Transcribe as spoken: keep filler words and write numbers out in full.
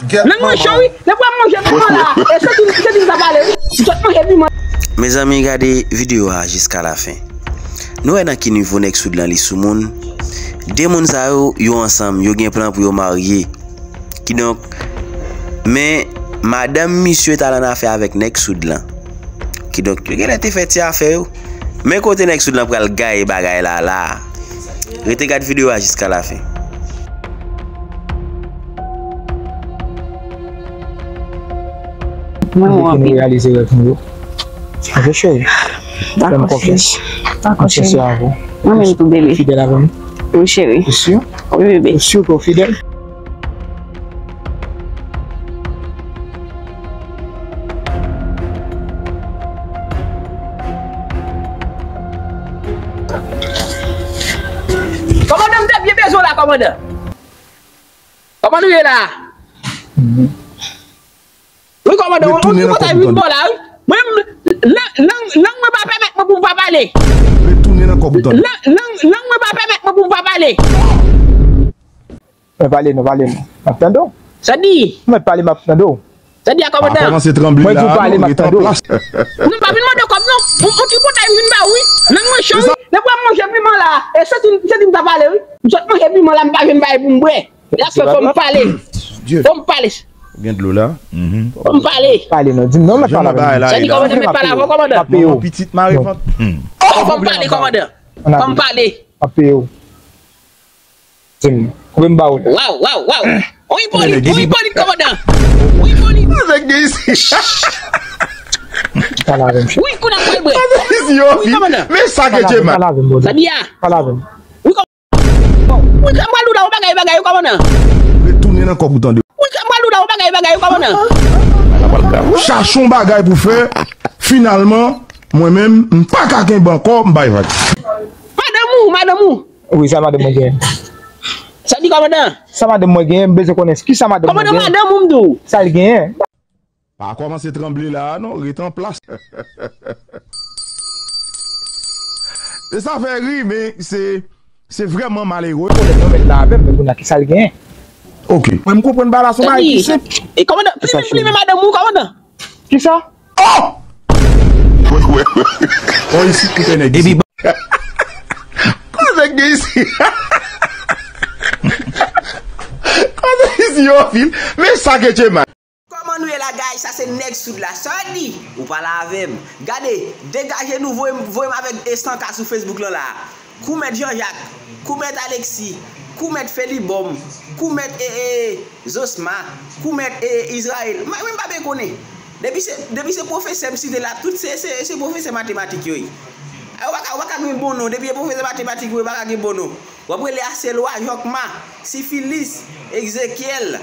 Nèg mwen cho wi. Lè pou ap manje piman la, e se di, se di m ta pale wi. M sot manje piman. Mezanmi, gade videyo a jiska la fen. Nou wè nan ki nivo nèg soud lan li sou moun. De moun sa yo, yo ansanm, yo gen plan pou yo marye. Kidonk, men madanm misye t al annafè avèk nèg soud lan. Kidonk, yo genlè te fè ti afè yo. Men kote nèg soud lan pral gaye bagay la la. Rete gad videyo a jiska la fen. Mwen, mwen anpil. Reyalize rèv nou yo. Ok, cheri. Fè m konfyans. Dakò, cheri. Mwen menm tou, bebe. Fidèl avè m? Wi, cheri. Ou si? Wi, bebe. Ou si ke w fidèl? Kòmandan, m te byen bezwen w la, kòmandan. Kòman nou ye la? Wi, kòmandan, yon ti konsa vin bò la, wi. Mwen, lang, lang, lang mwen pa pèmèt mwen pou m pa pale. Retounen nan kòb ou tande. Lang, lang, lang mwen pa pèmèt mwen pou m pa pale. Mwen pale non, pale non. M ap tande w. Sa di? Mwen pale, m ap tande w. Sa di a kòmandan? Pa kòmanse tranble la non, ret an plas. Non, pa vin mande kòb non. Yon, yon ti konsa vin ba ou, wi. Lang mwen cho, wi. Lè pou ap manje piman la, e se di, se di m ta pale, wi. M sot manje piman la, m pa jwenn bagay pou m bwè. Lè sa fò m pale. Fò m pale. Ou gen dlo la? Fò m pale. Pale non, di m non, mèt pale avè m. Sa di kòmandan, mèt pale avè w, kòmandan. Manman pitit mare vant. Fò m pale, kòmandan. Fò m pale. M ap peye w. Di m, koupe m ba ou. Waw, waw, waw. On ipolit, on ipolit, kòmandan. On ipolit. Nèg gen isi. Pale avè m. Wi, kou n ap pral bwè. Wi, kòmandan. Men sa ke Djema. Pale avè m, brother. Sa di a. Pale avè m. Wi, kòmandan. Wi, kòmandan, ou bagay, bagay, wi, kòmandan. Retounen nan kòb ou tande. Wi, kòmandan, ou bagay, bagay, wi, kòmandan. Chache yon bagay pou fè, finalman, mwen menm, m pa ka kenbe ankò, m bay vag. Madanm ou, madanm ou. Wi, sa madanm mwen genyen. Sa di kòmandan? Sa madanm mwen genyen, m bezwen konnen ki sa madanm mwen genyen. Kòmandan, madanm ou m di w. Sa l genyen? Pa kòmanse tranble la a non, ret an plas. E sa fè ri, men se, se vrèman malere. Konnen non, mèt la avè m, men kounye a ki sa l genyen? Ok. Mwen, m konprann bagay la, se yon bagay ki senp. E kòmandan, plimen, plimen madanm ou, kòmandan. Kisa? Oh! Wè, wè, wè. Oh, isi, koute nèg isi. Kòman nèg gen isi? Kòman nèg isi yo anpil? Men sa ke Djema. Kòman nou ye la, guys? Sa se nèg soud la. Sa di? Ou pale avè m. Gade, degaje nou, voye m, voye m avèk e san K sou Facebook lan la. Kou mèt Jean Jacques, kou mèt Alexis, kou mèt Felibòm, kou mèt, e, e, Zosma, kou mèt, e, Israël. Mwen, mwen pa byen konnen. Depi se, depi se pwofesè m site la, tout se, se, se pwofesè matematik yo ye. Ou pa ka, ou pa ka gen bon non. Depi se pwofesè matematik ou ye, ou pa ka gen bon non. W ap rele Aselwa, Jòkma, Sifilis, Egzekyèl.